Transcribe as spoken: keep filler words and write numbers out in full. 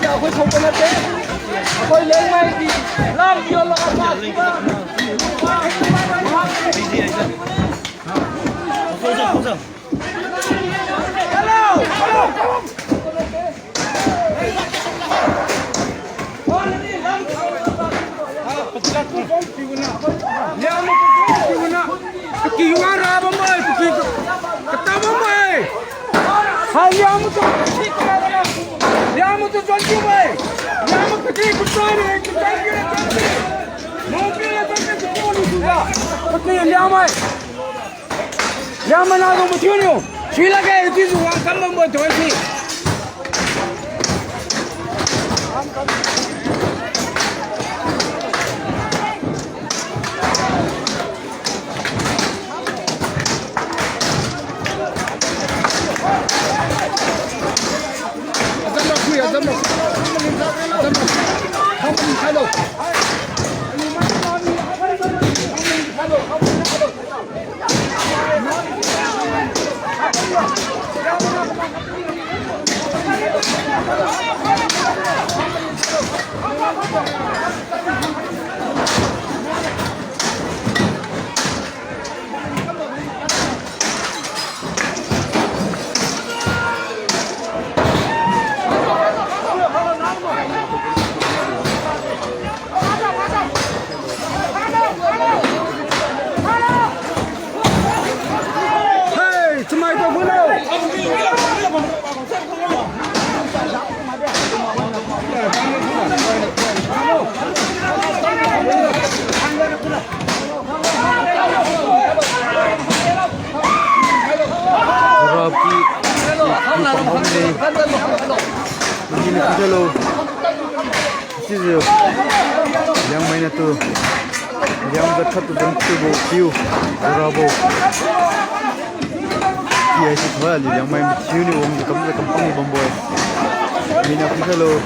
ꯑꯩꯈꯣꯏ ꯁꯣꯛꯄ ꯅꯠꯇꯦ꯫ ꯑꯩꯈꯣꯏ ꯂꯦꯡꯃꯥꯏꯒꯤ ꯂꯥꯝ ꯌꯣꯜꯂꯒ ꯆꯥꯈꯤꯕ꯫ Kuki yuan ra bam bai, kuki kata bam bai. Hai, liamu tu, liamu tu jual kiu bai. Liamu kuki kutai ni, kutai kiu ni. Mau kiu ni, kuki ni juga. Kuki liamu bai. Yang mana aku mesti ni? Sila ke itu juga kamu buat tuan si. Hey, ꯁꯨꯃꯥꯏꯅ ꯇꯧꯕꯅꯣ꯫ ꯔꯥꯎꯀꯤ ꯄꯥꯝꯕꯝ ꯂꯩ꯫ ꯃꯤꯅ ꯄꯤꯖꯂꯣ꯫ ꯁꯤꯁꯨ ꯌꯥꯡꯃꯩꯅ two. ꯌꯥꯝ ꯒꯠ ꯈꯠꯇꯨ ꯑꯗꯨꯝ ꯇꯨꯕꯨ ꯄꯤꯌꯨ꯫ ꯕꯣꯔꯥꯕꯨ꯫ ꯁꯤ ꯍꯥꯏꯁꯤ ꯊꯣꯏꯍꯜꯂꯤ ꯌꯥꯡꯃꯩ ꯊꯤꯌꯨꯅꯤ ꯑꯣꯝꯗꯤ ꯀꯝꯗ ꯀꯝꯄꯅꯤ ꯕꯝꯕꯣꯏ꯫ ꯃꯤꯅ ꯄꯤꯁꯜꯂꯨ꯫